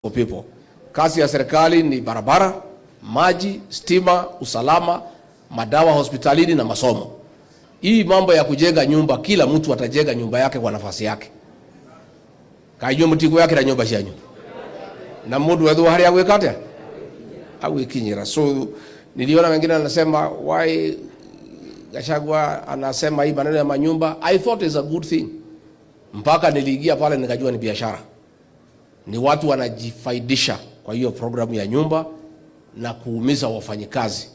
For people. Kazi ya serikali ni barabara, maji, stima, usalama, madawa hospitalini na masomo. Hii mambo ya kujenga nyumba, kila mtu atajenga nyumba yake kwa nafasi yake. Kainywe mtigo yake na nyumba cianyu na mundu ethwo haria agwika atia agwikinyira. So niliona wengine anasema, "Why Gachagua anasema hii maneno ya manyumba?" I thought it's a good thing mpaka niliingia pale nikajua ni biashara, ni watu wanajifaidisha kwa hiyo programu ya nyumba na kuumiza wafanyikazi,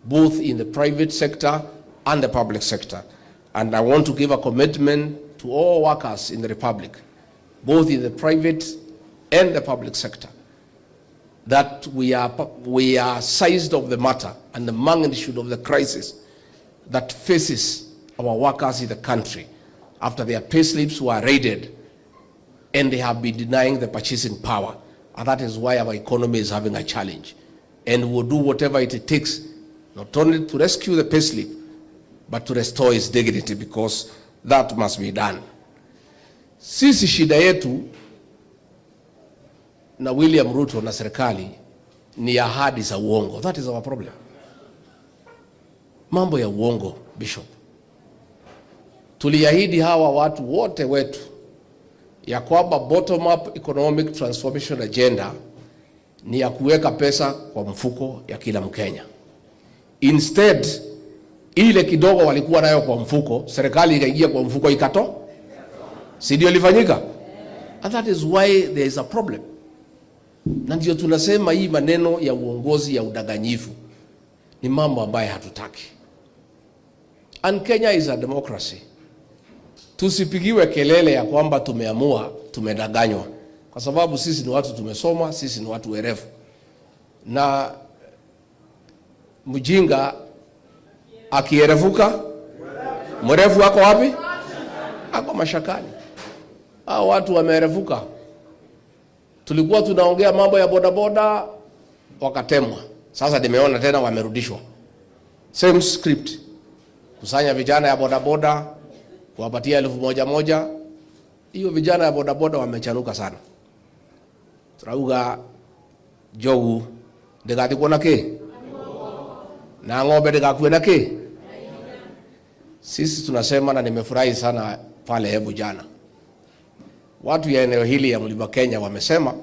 both in the private sector and the public sector. And I want to give a commitment to all workers in the republic, both in the private and the public sector, that we are seized of the matter and the magnitude of the crisis that faces our workers in the country after their payslips were raided and they have been denying the purchasing power. And that is why our economy is having a challenge. And we'll do whatever it takes, not only to rescue the payslip, but to restore its dignity, because that must be done. Sisi shida yetu na William Ruto na serikali ni ahadi za uongo. That is our problem. Mambo ya uongo, Bishop. Tuliahidi hawa watu wote wetu ya kwamba bottom up economic transformation agenda ni ya kuweka pesa kwa mfuko ya kila Mkenya. Instead, ile kidogo walikuwa nayo kwa mfuko, serikali ikaingia kwa mfuko ikato, si ndio ilifanyika? And that is why there is a problem. Na ndio tunasema hii maneno ya uongozi ya udanganyifu ni mambo ambayo hatutaki. And Kenya is a democracy. Tusipigiwe kelele ya kwamba tumeamua, tumedanganywa, kwa sababu sisi ni watu tumesoma, sisi ni watu werevu, na mjinga akierevuka, mwerevu ako wapi? Ako mashakani. Hao watu wameerevuka. Tulikuwa tunaongea mambo ya bodaboda, wakatemwa. Sasa nimeona tena wamerudishwa, same script, kusanya vijana ya bodaboda, kuwapatia 1,000 moja. Hiyo vijana ya bodaboda wamechanuka sana. Turauga njogu ndĩgathikwo na kĩ na ng'ombe ndĩgakue na kĩ. Sisi tunasema, na nimefurahi sana pale Embu jana, watu ya eneo hili ya Mlima Kenya wamesema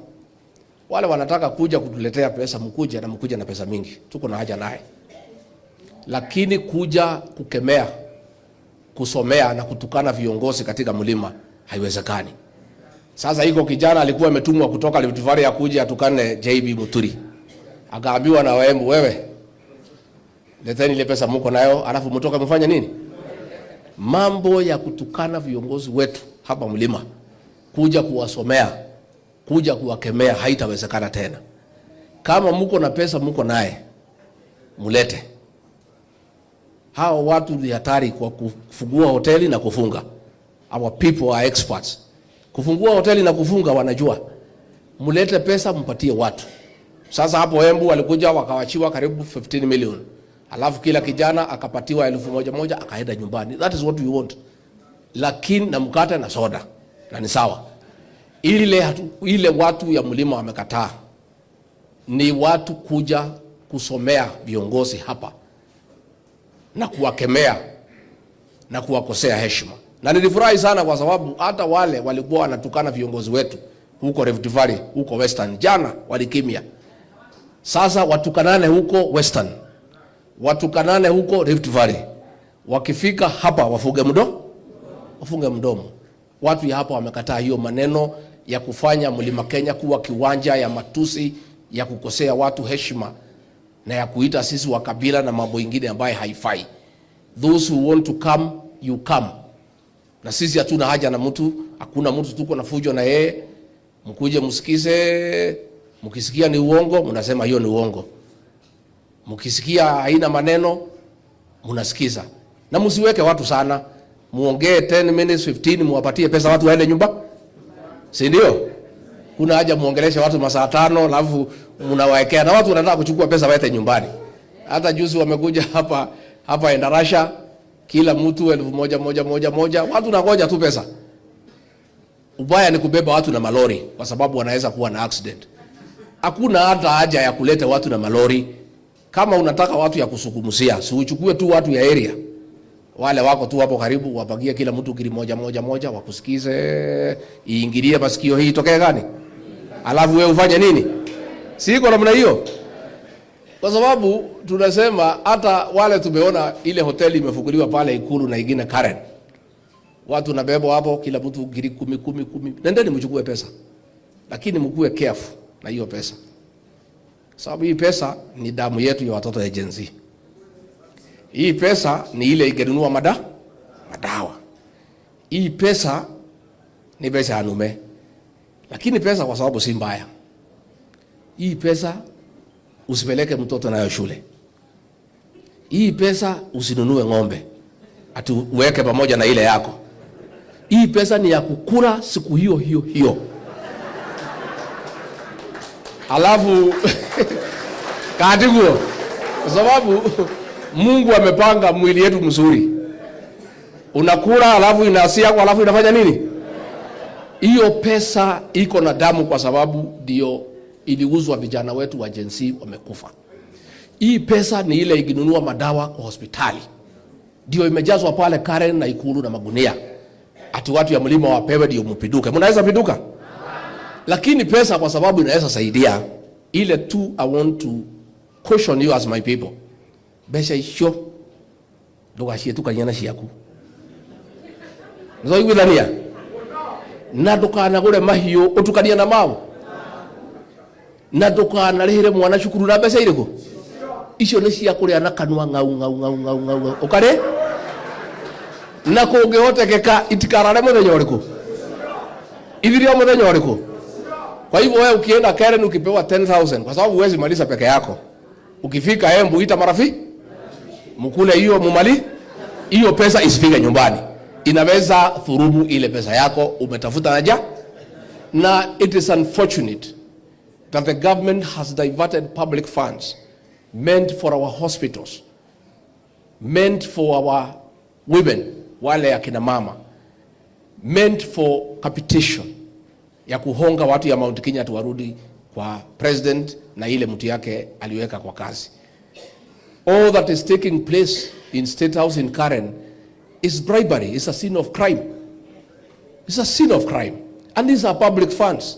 wale wanataka kuja kutuletea pesa, mkuje na mkuje na pesa mingi, tuko na haja naye, lakini kuja kukemea, kusomea na kutukana viongozi katika mlima haiwezekani. Sasa iko kijana alikuwa ametumwa kutoka Rift Valley akuje atukane JB Muturi, akaambiwa na Waembu, "Wewe leteni ile pesa mko nayo, alafu mtoke mfanye nini?" Mambo ya kutukana viongozi wetu hapa mlima, kuja kuwasomea, kuja kuwakemea haitawezekana tena. Kama mko na pesa mko naye, mulete. Hawa watu ni hatari kwa kufungua hoteli na kufunga. Our people are experts. Kufungua hoteli na kufunga wanajua. Mulete pesa mpatie watu. Sasa hapo Embu walikuja wakawachiwa karibu 15 million. Alafu kila kijana akapatiwa 1,000 akaenda nyumbani. That is what we want. Lakini na mkate na soda. Na ni sawa. Ile watu ya mlima wamekataa ni watu kuja kusomea viongozi hapa na kuwakemea na kuwakosea heshima. Na nilifurahi sana kwa sababu hata wale walikuwa wanatukana viongozi wetu huko Rift Valley, huko Western, jana walikimya. Sasa watukanane huko Western, watukanane huko Rift Valley, wakifika hapa wafunge mdomo. Watu ya hapa wamekataa hiyo maneno ya kufanya Mlima Kenya kuwa kiwanja ya matusi, ya kukosea watu heshima na ya kuita sisi wa kabila na mambo ingine ambayo haifai. Those who want to come, you come. Na sisi hatuna haja na mtu, hakuna mtu tuko na fujo na yeye. Mkuje msikize, mkisikia ni uongo mnasema hiyo ni uongo, mkisikia haina maneno mnasikiza, na msiweke watu sana, muongee 10 minutes 15, muwapatie pesa watu waende nyumba, si ndio? Kuna haja muongeleshe watu masaa 5 alafu mnawaekea na watu wanataka kuchukua pesa waende nyumbani. Hata juzi wamekuja hapa hapa Endarasha, kila mtu 1,000 moja moja moja, watu nangoja tu pesa. Ubaya ni kubeba watu na malori, kwa sababu wanaweza kuwa na accident. Hakuna hata haja ya kuleta watu na malori. Kama unataka watu ya kusukumusia, si uchukue tu watu ya area wale wako tu hapo karibu, wapagie kila mtu ngiri moja moja moja, wakusikize, iingilie masikio hii itokee gani, alafu wewe ufanye nini? Si iko namna hiyo? Kwa sababu tunasema hata wale tumeona ile hoteli imefunguliwa pale Ikulu na ingine Karen, watu nabebwa hapo, kila mtu ngiri kumi kumi kumi. Nendeni mchukue pesa, lakini mkuwe careful na hiyo pesa, sababu hii pesa ni damu yetu ya watoto ya Gen Z. Hii pesa ni ile ingenunua madawa. Hii pesa ni pesa ya nume, lakini pesa kwa sababu si mbaya. Hii pesa usipeleke mtoto nayo shule. Hii pesa usinunue ng'ombe ati uweke pamoja na ile yako. Hii pesa ni ya kukula siku hiyo hiyo hiyo, alafu katiguo, kwa sababu Mungu amepanga mwili yetu mzuri. Unakula alafu inasiagwa alafu inafanya nini? Hiyo pesa iko na damu, kwa sababu ndio iliuzwa, vijana wetu wa Gen Z wamekufa. Hii pesa ni ile ikinunua madawa kwa hospitali, ndio imejazwa pale Karen na Ikulu na magunia, ati watu ya mlima wapewe ndio mpinduke. Mnaweza pinduka, lakini pesa kwa sababu inaweza saidia ile tu. I want to caution you as my people, mbeca icio ndũgaciĩtukania na ciaku, nĩtwaiguithania? Na ndũkanagũre mahiũ ũtukanie na mau, na ndũkanarĩhĩre mwana cukuru na mbeca irĩkũ icio. Nĩ cia kũrĩa na kanua ng'au ng'au ng'au ng'au ng'au ng'au ũkarĩ, na kũngĩhotekeka itikarare mũthenya ũrĩkũ, ithirio mũthenya ũrĩkũ. Kwa hivyo wewe ukienda Karen ukipewa 10,000, kwa sababu huwezi maliza peke yako, ukifika Embu ita marafiki mkule hiyo, mumali hiyo pesa isifike nyumbani, inaweza dhurumu ile pesa yako umetafuta naja. Na it is unfortunate that the government has diverted public funds meant for our hospitals, meant for our women, wale akina mama, meant for capitation ya kuhonga watu ya Mount Kenya tuwarudi kwa president na ile mtu yake aliweka kwa kazi. All that is taking place in State House in Karen is bribery. It's a sin of crime. It's a sin of crime. And these are public funds.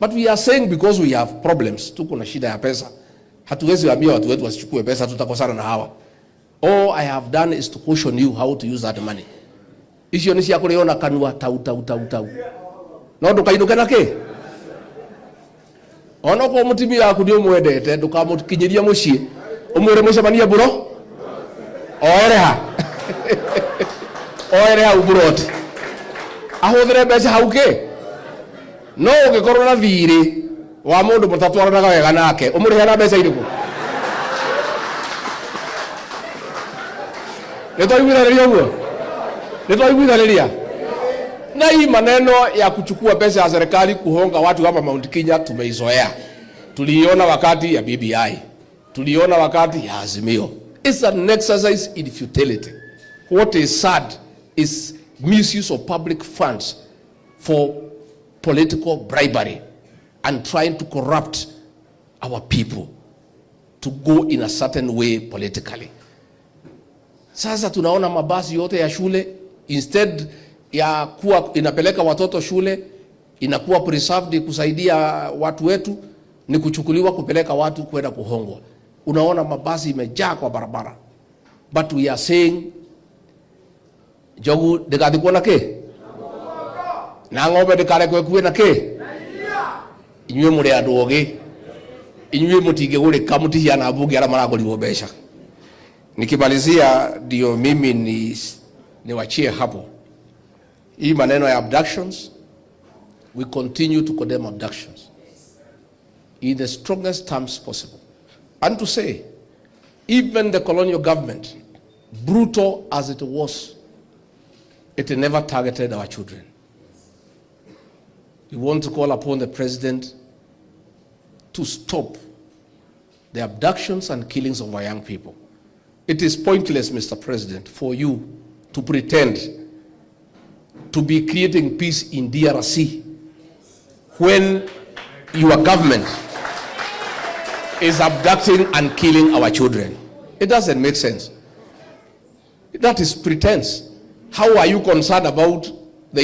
But we are saying because we have problems, tuko na shida ya pesa. Hatuwezi waambia watu wetu wasichukue pesa, tutakosana na hawa. All I have done is to caution you how to use that money. Icio nĩ cia kũrĩo na kanua tau tau tau tau. No ndũkainũke na kĩ? Onokorwo mũtumia waku nĩ ũmwendete, ndũkamũkinyĩrie mũciĩ ũmwĩre mũcemanie mburo oere ha oere hau mburoti ahũthĩre mbeca hau kĩ. No ũngĩkorwo na thirĩ wa mũndũ mũtatwaranaga wega nake, ũmũrĩhe na mbeca irĩkũ? Nĩ twaiguithanĩria ũguo? Nĩ twaiguithanĩria? Na hii maneno ya kuchukua pesa ya serikali kuhonga watu hapa Mount Kenya tumeizoea. Tuliiona wakati ya BBI, tuliona wakati ya Azimio. It's an exercise in futility. What is sad is misuse of public funds for political bribery and trying to corrupt our people to go in a certain way politically. Sasa tunaona mabasi yote ya shule, instead ya kuwa inapeleka watoto shule, inakuwa preserved kusaidia watu wetu, ni kuchukuliwa kupeleka watu kwenda kuhongwa. Unaona mabasi imejaa kwa barabara. But we are saying njogu ndĩgathikwo na kĩ na ng'ombe ndĩkarekwo ĩkue na kĩ. Inyuĩ mũrĩ andũ ogĩ, inyuĩ mũtingĩgũrĩka, mũtihiana mbunge arĩa maragũrirwo mbeca. Nikimalizia ndio mimi ni niwachie hapo. Hii maneno ya abductions, we continue to condemn abductions in the strongest terms possible. And to say, even the colonial government, brutal as it was, it never targeted our children. We want to call upon the president to stop the abductions and killings of our young people. It is pointless, Mr. President, for you to pretend to be creating peace in DRC when your government is abducting and killing our children. It doesn't make sense. That is pretense. How are you concerned about the